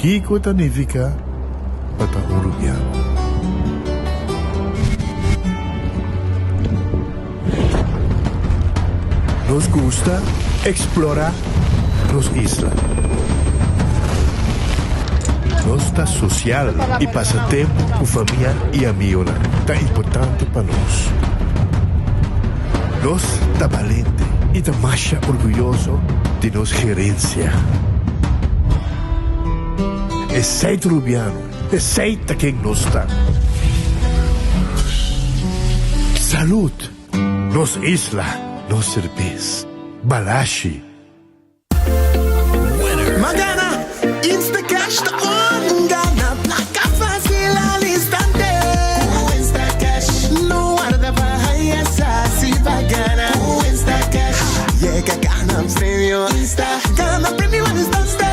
Kiko ta nifiká pa ta un rubiano? Nos gusta eksplorá nos isla. Nos ta sosial i pasa tempu ku famia i amigonan ta importante pa nos. Nos ta balente i ta masha orguyoso di nos gerensia. Esei ta Rubiano, esei ta ken nos ta. Salud! Nos isla, nos serbes. Balashi. Ma gana! Instacash ta on! Gana placa facil al instante! Cu Instacash no warda pa haya sa si pa gana. Cu Instacash yega gana premio. Insta gana premio al instante!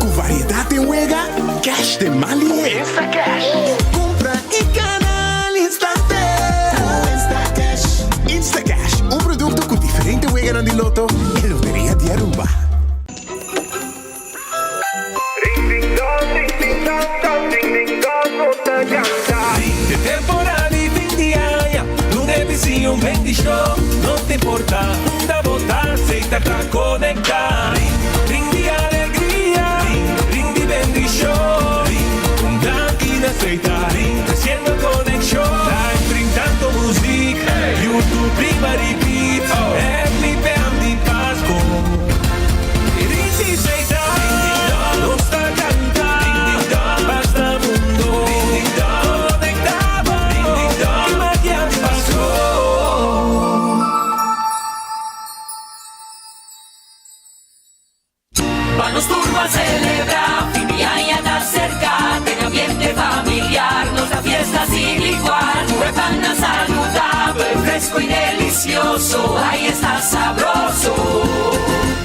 Cu variedad den wega, cash den man lihe. Instacash cumpra y gana al instante. Cu Instacash. Instacash, un producto cu diferente weganan di loto e Loteria di Aruba. De temporada di fin di aña, duna e bisiño un bendicion. No ta importa unda bo ta, Seita ta conecta. Ring di alegria, ring di bendicion. Un danki na Seita, treciendo conexion. Live ring tanto muziek, YouTube riba repeat. Happy PM di Pasco. Nos ta canta, basta mundo conecta bo, ki magia di Pasco. Pa nos tur ban celebra, fin di aña ta cerca, den ambiente familiar nos ta fiesta sin igual. Cu e pannan saludabel, fresco y delicioso, ay esta sabroso.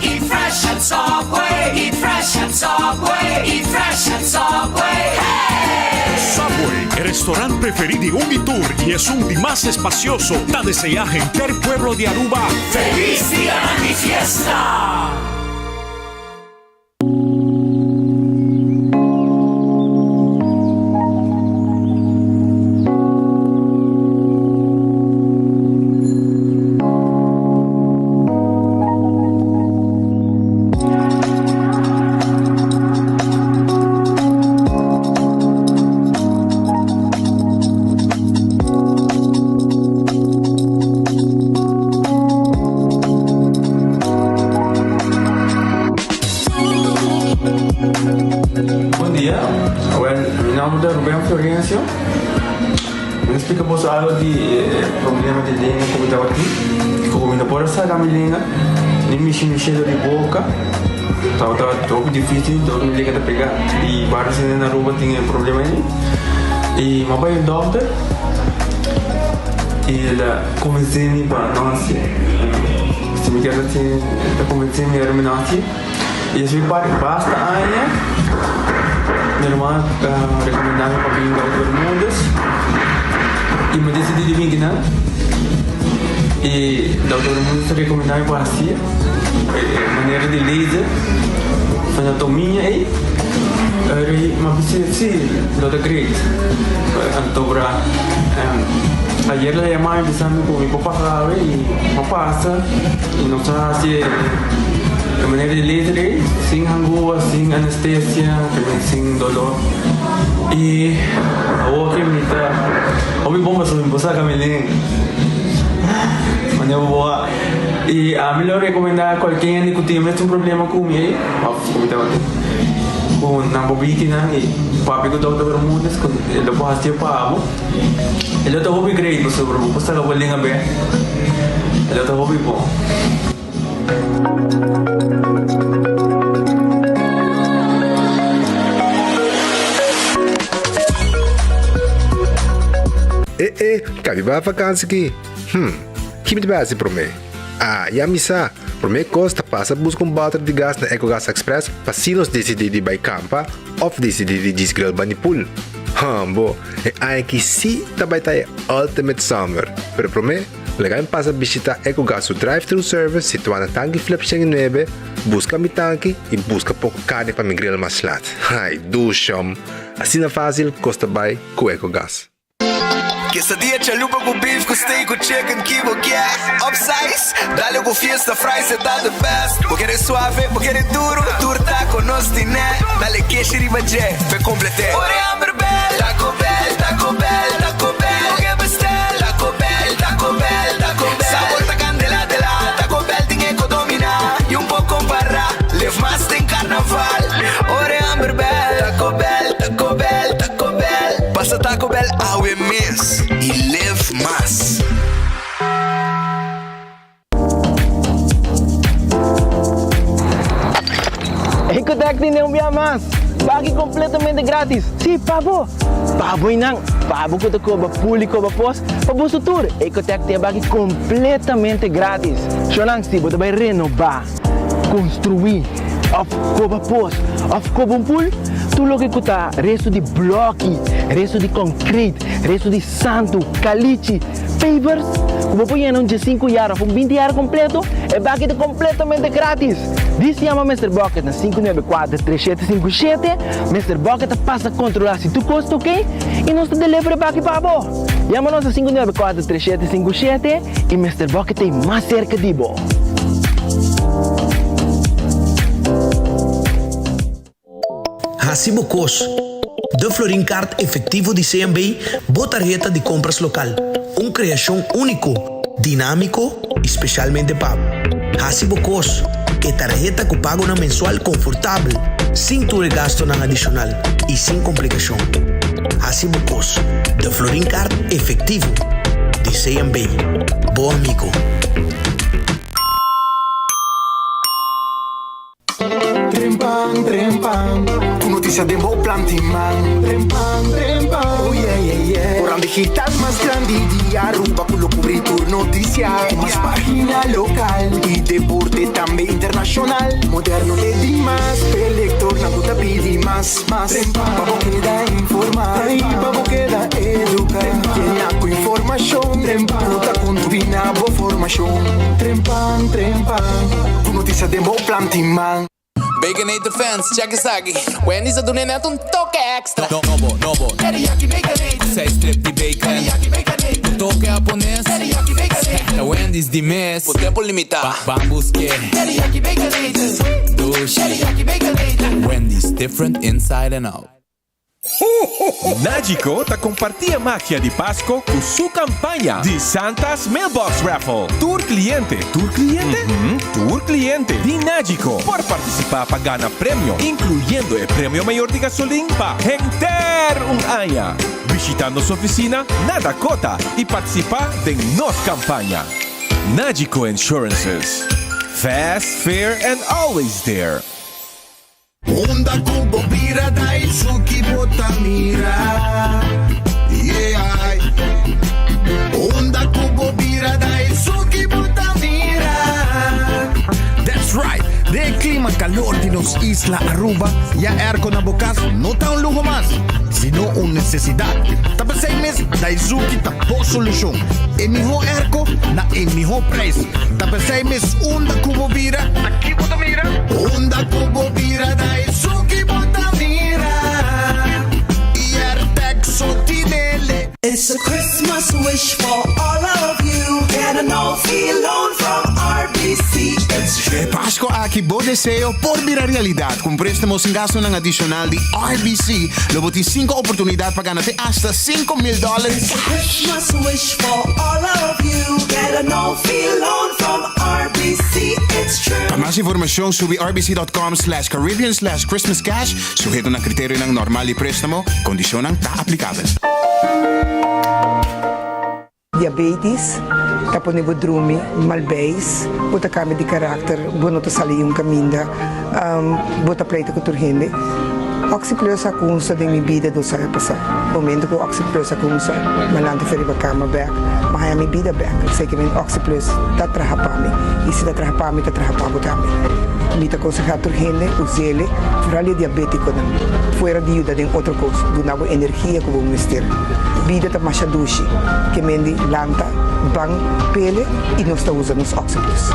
Eat fresh at Subway, eat fresh at Subway, eat fresh at Subway, hey! Subway, e restaurant preferi di un y tur y esun di mas espacioso, ta desea henter pueblo di Aruba Feliz Dia di Fiesta! Bon dia, awel mi nomber ta Ruben Florencio. Mi ta splika boso algo di e problema di lenga ku mi tabatin. Ku mi no por a saka mi lenga, ni mishi mi shelo di boka. Tabata hopi dificil, dor mi lenga ta pega. I varios hende na Aruba tin e problema ei. I mi a bai un dokter i el a konvensé mi pa no hasié. Si mi kier hasié, el a konvensé mi ora mi no hasié. I esei parti basta aña mi ruman a rekomendá mi pa bin Dòkter Bermúdez i mi disidí di bin kinan. I Dòkter Bermúdez a rekomendá mi pa hasié e manera di laser anatomia ei. Mi a bisa si lo ta great. Anto ayer el a yama mi bisa mi ku mi por pasa awe i mi a pasa. I nos a hasi e manera di laser ei, sin hangua, sin anestesia, también sin dolor. I awor ke mi ta hopi bon pasobra mi por saka mi lenga. Manera bo a. I ami lo rekomendá kualke hende ku tin e mesun problema ku mi ei, òf ku mi tabatin, ku nan por bini kinan i papia ku Dòkter Bermudez ku e lo por hasié pa bo. E lo ta hopi great pasobra bo por saka bo lenga bek. E lo ta hopi bon. E e, kabi bai vakansi ki? Hm, ki mi ta bai hasi promé? Ah, ya mi sa! Promé kos ta pasa buska un bòter di gas na Ecogas Express pa si nos disidí di bai kampa òf disidí di djis grill bani pool. Hum, bo, e aña aki sí ta bai ta e ultimate summer. Pero promé, Laga mi pasa bishita Ecogas su drive-thru service situá na Tanki Flip 109, buska mi tanki i buska poko karni pa mi grill mas lat. Ai, dushom! Asina fásil kos ta bai ku Ecogas. Quesadilla chalupa cu beef cu steak cu chicken ki bo kier Upsize, dale cu fiesta fries e ta the best Bo kere suave, bo kere duro, tur taco nos tine Dale keshi riba dje, p'e complete Ora e hamber bel, Taco Bell, Taco Bell, Taco Bell Bo ke bestel, Taco Bell, Taco Bell, Taco Bell Sabor ta candela de la, Taco Bell tin e co domina Y un por compara, live mas den carnaval Ora e hamber bel, Taco Bell, Taco Bell, Taco Bell Pasa Taco Bell awe mes y live mas. Ecotec tin un bia mas! Pagi completamente gratis! Sí, pa bo! Pa bo y nan! Pa bo cu ta coba pool y coba pos, pa boso tur! Ecotec tin e baki completamente gratis! Shownan, si bo ta bay renoba, construi, of coba pos, of coba un pool, tur loke cu ta resto di bloki, resto di concrete, resto di santu, calichi, Pavers ku bo por yena un diesinku yar òf un binti yar kompleto, e baki ta kompletamente gratis! Dis yama Mister Bucket na 594 3757, Mister Bucket ta pasa kontrolá si tur kos ta oke i nos ta deliver e baki pa bo! Yama nos na 594 3757 i Mister Bucket ta ei mas serka di bo! Hasi bo kos. De Florin Card Efectivo di CMB, bo tarheta di kompras lokal. Un kreashon úniko, dinámiko i spesialmente pa bo. Hasi bo kos. E tarheta ku pagonan mensual konfortabel, sin tur e gastunan adishonal i sin komplikashon. Hasi bo kos. De Florin Card Efectivo di CMB. Bo amigo. Trempan, trempan, ku notisia den bo plan tin man. Trempan, trempan, oh yeah, yeah, yeah. Koran digital mas grandi di Aruba ku lo kubri tur notisia. Ku mas pagina lokal i deporte tambe internashonal. Moderno te dimas, p'e lektornan ku ta pidi mas, mas. Pa bo keda informá i pa bo keda eduká. Yena ku informashon ku ta kontribuí na bo formashon. Trempan, trempan. Ku notisia den bo plan tin man. Baconator fans, check esaki. Wendy's a duna e net un toke extra. Nobo, nobo. Teriyaki Baconator. Sei strip di bacon. Teriyaki Baconator. Un toke Hapones. Teriyaki Baconator. Ta Wendy's di mes. Por tempo limita. Ban buske. Teriyaki Baconator. Dushi. Teriyaki Baconator. Wendy's, different inside and out. Nagico ta comparti e magia di Pasco cu su campaña di Santa's Mailbox Raffle. Tur cliente, tur cliente? Uhum, tur cliente di Nagico por participa pa gana premio, incluyendo e premio mayor di gasolin pa henter un aña. Bishita nos oficina na Dakota y participa den nos campaña. Nagico Insurances, Fast, fair and always there. Unda ku bo bira Daisuki bo ta mira Yeah Unda ku bo bira Daisuki bo ta mira That's right! Den e klima kalor di nos isla Aruba, ya airco na bo kas no ta un luho mas, sino un nesesidat. Ta p'esei mes Daizuki ta bo solushon. E mihó airco na e mihó prijs. Ta p'esei mes unda ku bo bira, ta ki bo ta mira? Unda ku bo bira ta esun ki bo ta mira. Airtec so tinele. It's a Christmas wish for all of you Get a no fee loan from RBC It's true. E Pasco aki bo deseo por bira realidad. Cu un prestamo sin gastonan adicional di RBC, lo bo tin cinco oportunidad pa gana te hasta 5000 dollar It's a Christmas wish for all of you Get a no fee loan from RBC It's true. Pa mas informacion subi rbc.com slash Caribbean slash Christmas cash, suheto na criterionan normal di prestamo, condicionnan ta aplicabel. Diabetes ta pone bo drumi mal beis, bo ta cambia di karakter, bo no ta sali un caminda, bo ta pleita cu tur hende. Oxi Plus a cunsa den mi bida dos aña pasa. Momento cu Oxi Plus a cunsa, mi a lanta for riba cama bek, mi a haya mi bida bek. Esey ke men Oxi Plus ta traha pa mi, y si ta traha pa mi, ta traha pa bo tambe. Mi ta konsehá tur hende us'ele, foral e diabétikonan. Fuera di yuda den otro kos, duna bo energia ku bo mester. Bida ta masha dushi. Ke mendi lanta, ban, pele i nos ta usa nos Oxyplus.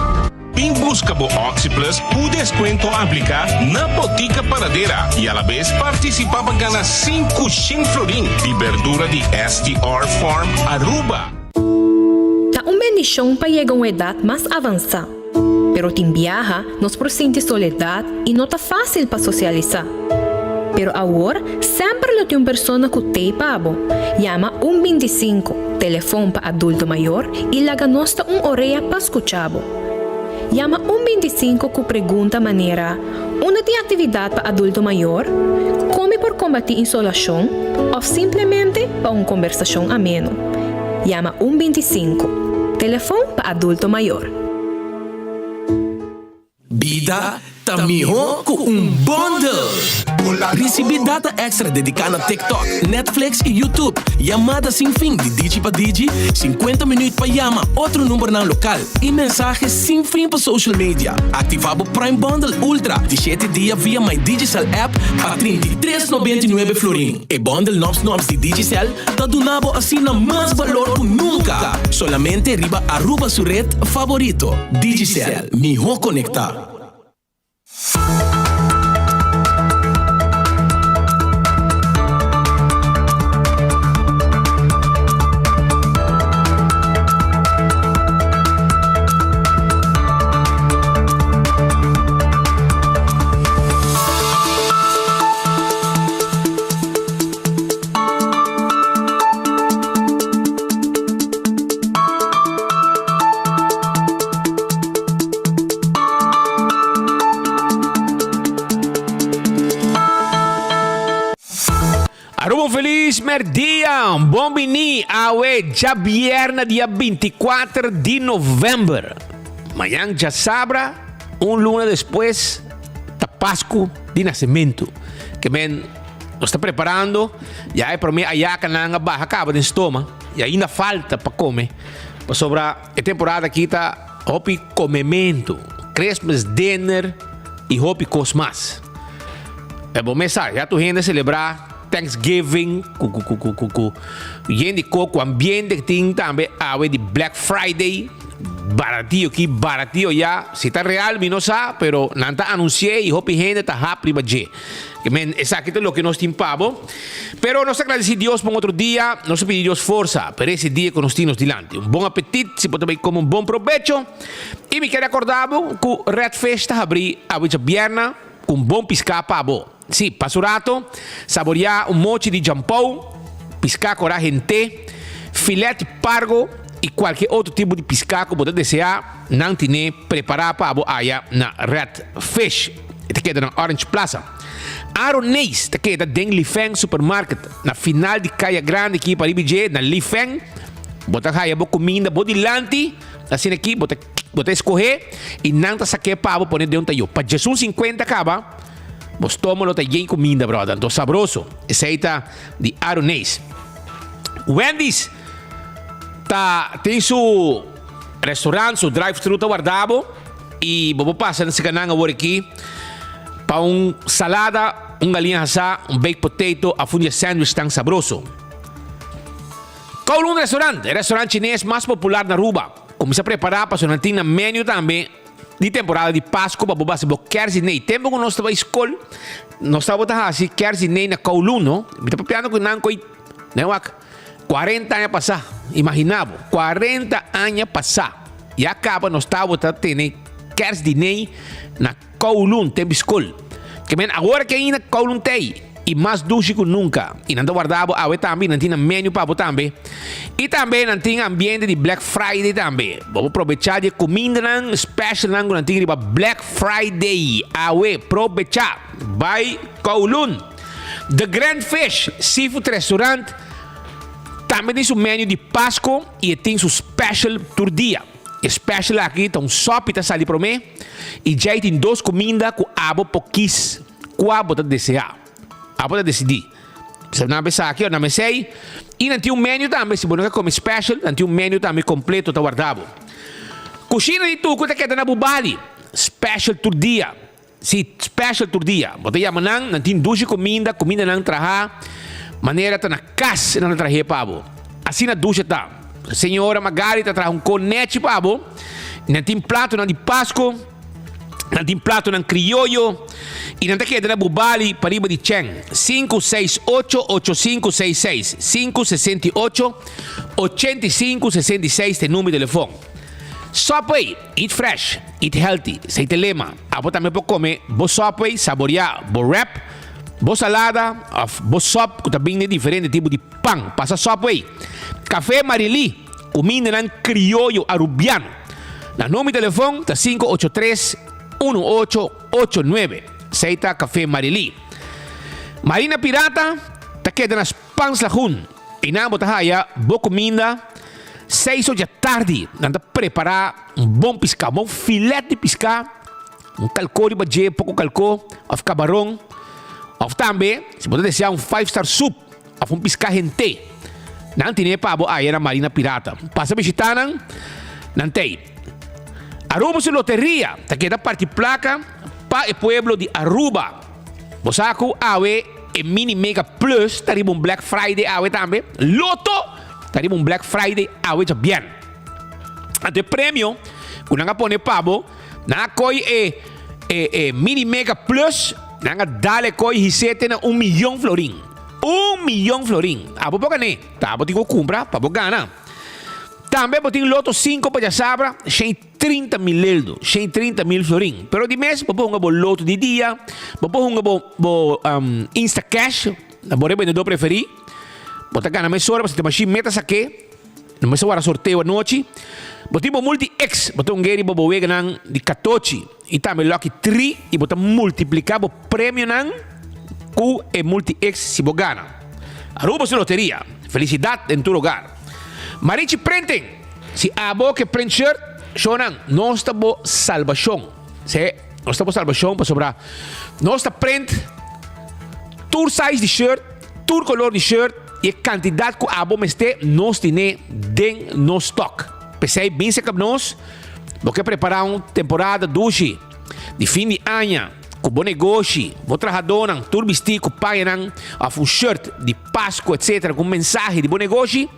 Bin buska bo Oxyplus ku deskuento apliká na Botica Paradera i alabes partisipá pa gana 500 florin di berdura di STR Farm Aruba. Ta un bendishon pa yega un edat mas avansá, pero tin biaha nos por sinti soledat i no ta fásil pa sosialisá. Pero awor semper lo tin un persona ku t'ei pa bo. Yama un 25, telefon pa adulto mayor, i laga nos ta un orea pa skucha bo. Yama un 25 ku pregunta manera, Unda tin aktividat pa adulto mayor? Kon mi por kombatí insolashon? Òf simplemente pa un kombersashon ameno. Yama un 25, telefon pa adulto mayor. Bida ta mihó ku un bundle! Risibí data èkstra dediká na TikTok, Netflix i YouTube, yamada sin fin di Digi pa Digi, 50 minüt pa yama otro numbernan lokal i mensahe sin fin pa social media. Aktivá bo Prime Bundle Ultra di shete dia via My Digicel app pa 33,99 florin. E bundle nòps nòps di Digicel ta duna bo asina mas balor ku nunka! Solamente riba Aruba su red favorito, Digicel. Mihó konektá. Aruba un feliz merdia, bon bini awe djabierna dia 24 di november. Mañan djasabra, un luna despues ta Pascu di Nacementu. Ke men nos ta preparando, ya e prome ayacanan a baha caba den stoma y ainda falta pa come, pasobra e temporada aki ta hopi comemento, Christmas dinner y hopi cos mas. E bo mes sa, ya tur hende celebra Thanksgiving cu cu cu cu cu cu yen di co cu ambiente cu tin tambe awe di Black Friday, baratio aki, baratio ya, si ta real mi no sa, pero nan ta anunci'e y hopi hende ta hap riba dje. Men, esaki ta loke nos tin pa bo. Pero nos ta gradisí Dios pa un otro dia. Nos ta pidi Dios forsa pa resi dia ku nos tin nos dilanti. Un bon apetit, si bo ta bai kome un bon probecho. I mi kere akorda bo ku Red Fish ta habrí awe djabièrna ku un bon piská pa bo. Sí, pasa un rato, saboriá un mochi di djampou, piská korá hent'é, filet pargo i kualke otro tipo di piská ku bo ta deseá, nan tine prepará pa bo aya na Red Fish. E ta keda na Orange Plaza. Aaron Neis ta keda den Lifeng Supermarket na final di Kaya Grandi aki pariba dje na Lifeng. Bo ta haya bo kuminda bo dilanti, asina aki bo ta bo ta eskohe i nan ta sak'é pa bo pone den un tayo. Pa djesun sinkuenta kaba, bo stomo lo ta yen kuminda bròder, anto sabroso. Esei ta di Aaron Neis. Wendy's ta tin su restaurant, su drive-thru ta warda bo. I bo por pasa na sikanan awor aki pa un salada, un galiña hasá, un baked potato of un di e sandwich tan sabroso. Kowloon Restaurant, e restaurant chines mas popular na Aruba, kuminsá prepará pasobra nan tin nan menu tambe di temporada di Pasku pa bo basa bo kerstdiner. Tempu ku nos ta bai skol, nos tabata hasi kerstdiner na Kowloon, no? Mi ta papiando ku nan ko'i, nan wak. 40 aña pasá, imaginá bo, 40 aña pasá, ya kaba nos tabata tene kerstdiner na Kowloon tempi skol. Ke men awor ke ainda Kowloon t'ei i mas dushi ku nunka. I nan ta warda bo awe tambe i nan tin nan menu pa bo tambe. I tambe nan tin ambiente di Black Friday tambe. Bo por probechá di e kumindanan specialnan ku nan tin riba Black Friday awe. Probechá! Bai Kowloon! The Grand Fish Seafood Restaurant tambe tin su menu di Pasco y e tin su special tur dia. E special aki ta un sopi ta sali prome y djei tin dos cuminda cu abo por kies cua bo ta desea. Abo ta decidi. Bisa nan esaki of nan esey. Y nan tin un menu tambe si bo no ke come special nan tin un menu tambe completo ta warda bo. Cushina di Tucu ta keda na Bubali. Special tur dia. Si, special tur dia. Bo ta yama nan, nan tin dushi kuminda, kumindanan traha manera ta na kas nan ta trah'é pa bo. Asina dushi ta. Señora Magari ta traha un ko nechi pa bo. Nan tin platonan di Pasko, nan tin platonan krioyo i nan ta keda na Bubali pariba di Chen. 568 8566, 568 8566 ta e number di telefon. Subway, eat fresh, eat healthy, esei ta e lema. Abo tambe por come bo Subway, saborea bo wrap, bo salada of bo sop cu ta bin den diferente tipo di pan. Pasa Subway. Café Marily, cumindanan crioyo Arubiano. Nan number di telefon ta 583 1889. Esei ta Café Marily. Marina Pirata ta keda na Spans Lagoon. Einan bo ta haya bo cuminda seis or dja tardi. Nan ta prepara un bon pisca, un bon filet di pisca, un calco riba dje, poco calco of cabaron. Of tambe si bo ta desea un five star soup of un pisca hente, nan tine pa bo aya na Marina Pirata. Pasa bishita nan, nan t'ey. Aruba su loteria ta keda parti placa pa e pueblo di Aruba. Bo sa ku awe e Mini Mega Plus ta riba un Black Friday awe tambe? Lotto ta riba un Black Friday awe djabièrn. Anto e premio ku nan a pone pa bo, nan a koi e e e Mini Mega Plus, nan a dal e koi hisete na un miyon florin. Un miyon florin! Abo por gan'é, ta abo tin ku kumpra pa bo gana. Tambe bo tin Lotto sinku pa djasabra, shen 30 mil leldo, 130 mil florin. Pero di mes bo por hunga bo loto di dia, bo por hunga bo bo um, Instacash, na bo rebendedor preferí. Bo ta gana mesora pasobra te mashin meta saké. No mester wara sorteo anochi. Bo tin bo Multi X, bo ta hung'é riba bo weganan di katochi i tambe Lucky Tri i bo ta multipliká bo premionan ku e Multi X si bo gana. Aruba su loteria, felisidat den tur hogar. Marichi Printing. Si abo ke print shirt, shownan, nos ta bo salbashon. Se, nos ta bo salbashon pasobra nos ta print tur size di shirt, tur kolor di shirt i e kantidat ku abo mester nos tine den nos stock. P'esei bin serka nos, bo ke prepara un temporada dushi di fin di aña ku bo negoshi, bo trahadónan tur bistí ku pañanan òf un shirt di Pasku etcetera ku un mensahe di bo negoshi.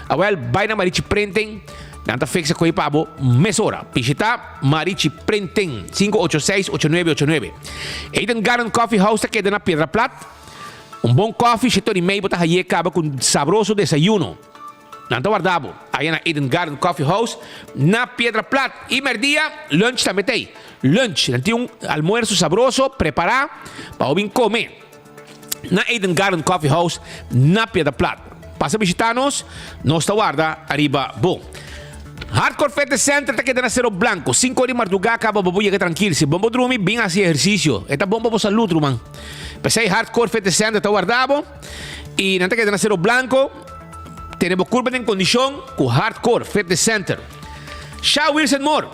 Awel, bai na Marichi Printing, nan ta fixa koe pa bo mesora. Bishita Marichi Printing, 586 8989. Eden Garden Coffee House ta keda na Piedra Plat. Un bon koffie, shetor i mei bo ta haye kaba ku un sabroso desayuno. Nan ta warda bo aya na Eden Garden Coffee House na Piedra Plat. I merdia, lunch tambe ta ei. Lunch, nan tin un almuerso sabroso prepara pa bo bin kome. Na Eden Garden Coffee House na Piedra Plat. Pasa bishita nos, nos ta warda ariba bo. Hardcore Fitness Center ta keda na Cerro Blanco. Cinco ora di marduga caba bo por yega trankil. Si bon bo drumi, bin haci ehercicio. E ta bon pa bo salud, ruman. P'esey Hardcore Fitness Center ta warda bo y nan ta keda na Cerro Blanco. Tene bo curpa den condicion cu Hardcore Fitness Center. Sha Wilson Moore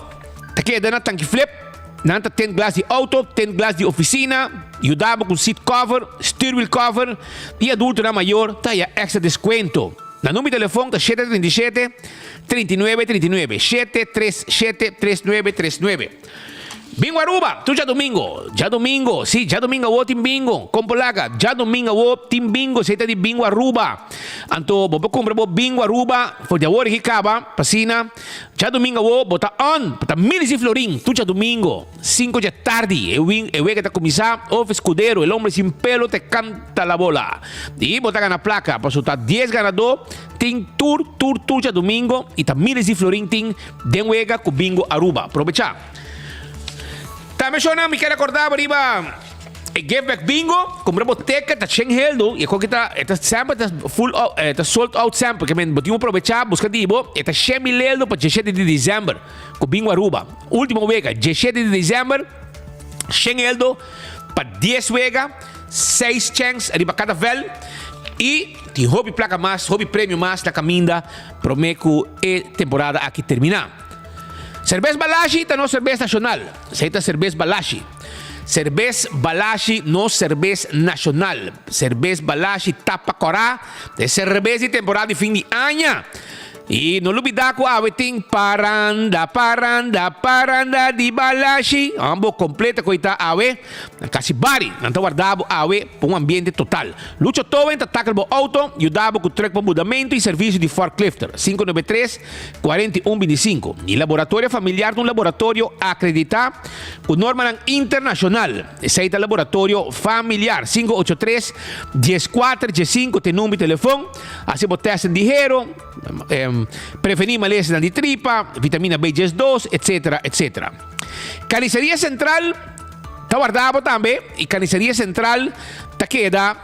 ta keda na Tanki Flip. Nan ta tint glas di auto, tint glas di oficina, yuda bo cu seat cover, stuurwiel cover y adultonan mayor ta haya extra descuento. Nan number di telefon ta shete 37, 39 39, shete tres shete, tres nuebe tres nuebe. Bingo Aruba, tur djadomingo, djadomingo, si, djadomingo awo tin bingo, con por laga, djadomingo awo tin bingo, esey ta di Bingo Aruba. Anto bo por cumpra bo Bingo Aruba for di awor aki caba, pa asina. Djadumingo awo bo ta on, bo ta miles di florin tur djadumingo, cinco dja tardi e win e wega ta cuminsa, of escudero, el hombre sin pelo te canta la bola. Y bo ta gana placa, paso ta dies ganador tin tur tur tur djadumingo y ta miles di florin tin den wega cu Bingo Aruba. Probecha. Tambe shownan mi kier acorda bo riba. E give back bingo, kumpra bo ticket ta shen heldu y e koki ta e ta semper ta full out e ta sold out semper ke men bo tin ku probechá buska di bo e ta shen mil heldu pa diesshete di december ku bingo Aruba ultimo wega diesshete di december shen heldu pa dies wega seis chèns riba kada vèl y tin hopi plaka mas hopi premio mas na kaminda promé ku e temporada aki terminá. Serbes Balashi ta nos serbes nashonal. Esei ta Serbes Balashi. Serbes Balashi nos serbes nashonal. Serbes Balashi tapa kòrá. Ta e serbes di temporada di fin di aña. I no lubidá ku awe tin paranda, paranda, paranda di Balashi. Ambo kompleto ku ei ta awe. Nan kasi bari. Nan ta warda bo awe pa un ambiente total. Lucho Towing ta tackle bo auto, yuda bo ku truck pa mudamentu i servisio di forklifter. 593, 41 25. I Laboratorio Familiar ta un laboratorio akreditá ku normanan internashonal. Esei ta Laboratorio Familiar. 583, 14, 15 ta e number di telefon. Hasi bo tèsten di hero, prevení malesanan di tripa, vitamina B 12, etcetera, etcetera. Carniceria Central ta warda bo tambe y Carniceria Central ta keda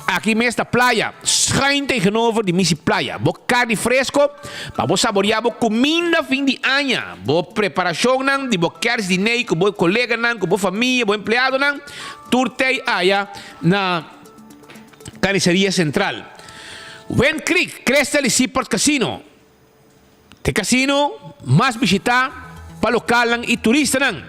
aki mes na playa, schuin tegenover di Misi Playa. Bo carni fresco pa bo saborea bo cuminda fin di aña, bo preparacionnan di bo kerstdiner cu bo coleganan, cu bo famia, bo empleadonan, tur tey aya na Carniceria Central. Wind Creek, Crystal y Seaport Casino. T'e casino mas bishitá pa lokalnan y turistanan.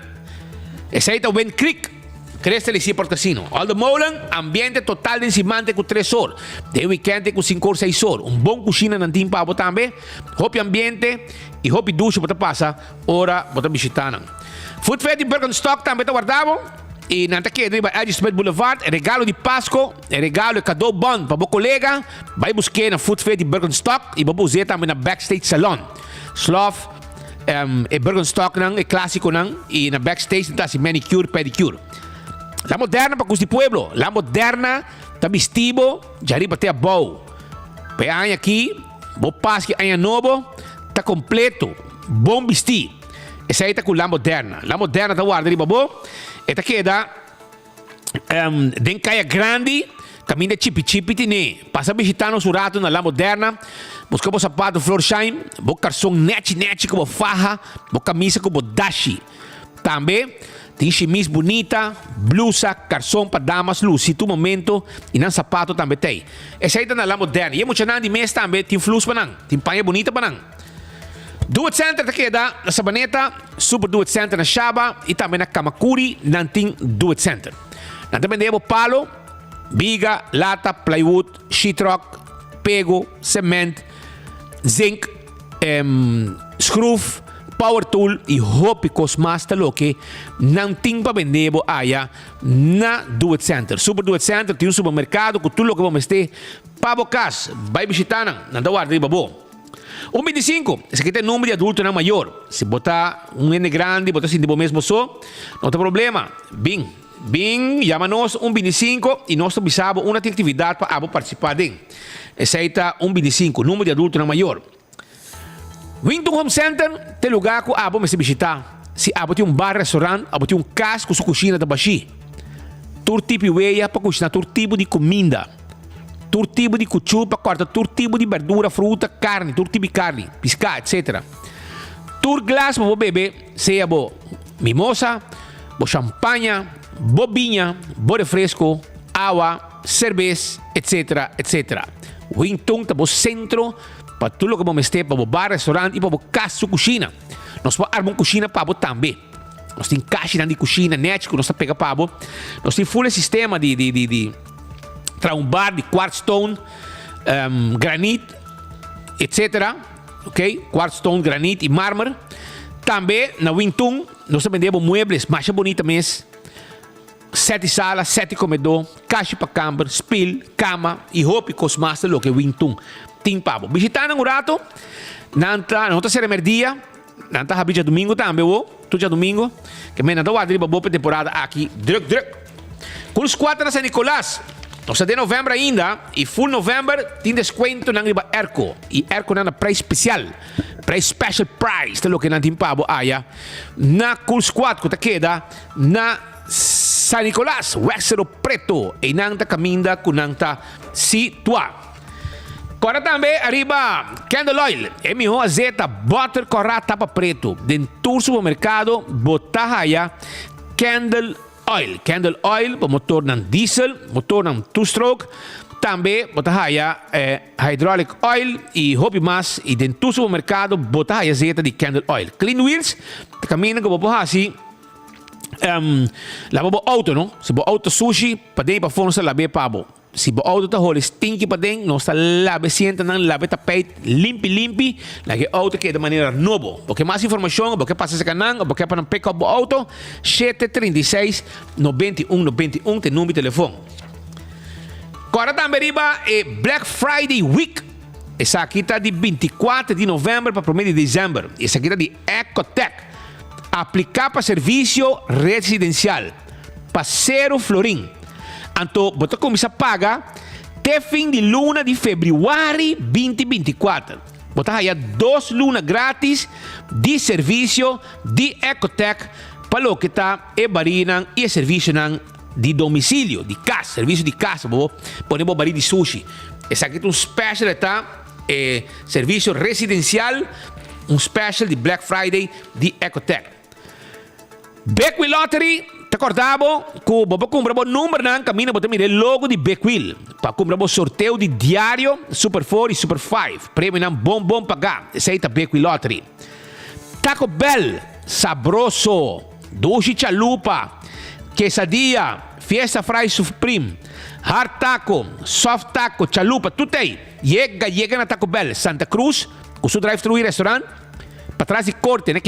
Esei ta Wind Creek, Crystal y Seaport Casino. Aldo Molen, ambiente total den siman te ku tres or. Den weekend te ku sinku or seis or. Un bon kushina nan tin pa bo tambe. Hopi ambiente y hopi dushi bo ta pasa ora bo ta bishitá nan. Food Fair di Birkenstock tambe ta warda bo y nan ta keda riba L. G. Smith Boulevard. E regalo di Pasco, e regalo, e cadeau bon pa bo colega, bay busk'é na Food Fair di Birkenstock y bo por us'é tambe na Backstage Salon. Slof, e Birkenstocknan, e clasiconan y na Backstage nan ta haci manicure, pedicure. La Moderna pa cus di pueblo. La Moderna ta bisti bo djariba te abou. Pa e aña aki, bo Pasca y Aña Nobo ta completo, bon bisti. Esei ta ku La Moderna. La Moderna ta warda riba bo. E ta keda den Kaya Grandi, kaminda Chipi Chipi tine. Pasa bishita nos un ratu na La Moderna. Buska bo sapato Florsheim, bo karson nechi nechi ku bo faha, bo kamisa ku bo dashi. Tambe tin shimis bunita, blusa, karson pa damas lusi tur momento i nan sapato tambe t'ei. Esei ta na La Moderna. I e muchanan di mes tambe tin flus pa nan, tin paña bunita pa nan. Do It Center ta keda na Sabaneta, Super Do It Center na Shaba y tambe na Kamakuri nan tin Do It Center. Nan ta bende bo palo, biga, lata, plywood, sheetrock, pego, cement, zinc, schroef, power tool y hopi cos mas ta loke nan tin pa bende bo aya na Do It Center. Super Do It Center tin un supermercado cu tur loke bo mester pa bo cas. Bay bishita nan, nan ta warda riba bo. Un 25, Esaki ta e number di adultonan mayor. Si bo ta un hende grandi, bo ta sinti bo mes bo so, no ta problema. Bin, bin, yama nos un 25 i nos ta bisa bo unda tin aktividat pa abo partisipá den. Esei ta un 25, number di adultonan mayor. Wington Home Center ta e lugá ku abo mester bishitá si abo tin un bar, restaurant, abo tin un kas ku su kushina ta bashí. Tur tipo di weya pa kushiná tur tipo di kuminda. Tur tipo di kuchú pa kòrta tur tipo di bèrdura, fruta, karni, tur tipo di karni, piská, etc. Tur glas pa bo bebe, sea bo mimosa, bo shampaña, bo biña, bo refresko, awa, serbes, etc. Etc. Wing Tun ta bo sentro pa tur loke bo mester pa bo bar, restaurant i pa bo kas su kushina. Nos por arma un kushina pa bo tambe. Nos tin kashinan di kushina nèchi ku nos ta pega pa bo. Nos tin ful e sistema di di di di. Traha un bar di quartz stone, granit, etc. Ok, quartz stone, granit y marmer. Tambe na Wing Tun nos ta bende bo muebles masha bonita mes. Set di sala, set di comedor, kashi pa kamber, spil, kama y hopi kos mas ta loke Wing Tun tin pa bo. Bishita nan un rato. Nan ta, no ta sera merdia. Nan ta habi djadumingu tambe wo, tur djadumingu. Ke men nan ta warda riba bo p'e temporada aki druk druk. Cool Squad ta na San Nicolas. Nos ta den november ainda y full november tin descuentonan riba airco y airconan na prijs special. Prijs special price ta loke nan tin pa bo aya na Cool Squad cu ta keda na San Nicolas, West Cerro Preto. Eynan ta caminda cu nan ta situa. Kòrda tambe ariba Candle Oil, e mihó azeta bòter kòrá tapa pretu. Den tur supermerkado bo ta haya Candle Oil. Candle Oil pa motornan diesel, motornan two-stroke. Tambe bo ta haya hydraulic oil i hopi mas. I den tur supermerkado bo ta haya azeta di Candle Oil. Clean Wheels ta kaminda ku bo por hasi laba bo outo, no? Si bo outo sushi, paden i pafó nos ta lab'é pa bo. Si bo auto ta holi stinky paden, nos ta laba e sientonan, laba e tapijt limpi limpi, laga e auto keda manera nobo. Bo ke mas informacion, bo ke pasa cerca nan, bo ke pa nan pick up bo auto, 7 36 91 91 ta e number di telefon. Corda tambe riba e Black Friday Week. Esaki ta di 24 di november pa 1 di december. Esaki ta di Ecotech. Aplica pa servicio residencial pa 0 florin. Anto, bo ta cuminsa paga te fin di luna di februari 2024. Bo ta haya 2 luna gratis di servicio di Ecotech pa loke ta e barinan y e servicionan di domicilio, di cas, servicio di cas, bo pone bo bari di sushi. Esaki ta un special ta e servicio residencial, un special di Black Friday di Ecotech. Big Wheel Lottery, ta corda bo cu bo por cumpra bo numbernan caminda bo ta mira e logo di Big Wheel. Pa cumpra bo sorteo di diario Super 4 y Super 5. Premionan bon bon paga. Esey ta Big Wheel Lottery. Taco Bell, sabroso, dushi chalupa, quesadilla, fiesta fry supreme, hard taco, soft taco, chalupa, tur t'ey. Yega, yega na Taco Bell, Santa Cruz, cu su drive-thru restaurant, patras di corte, ne?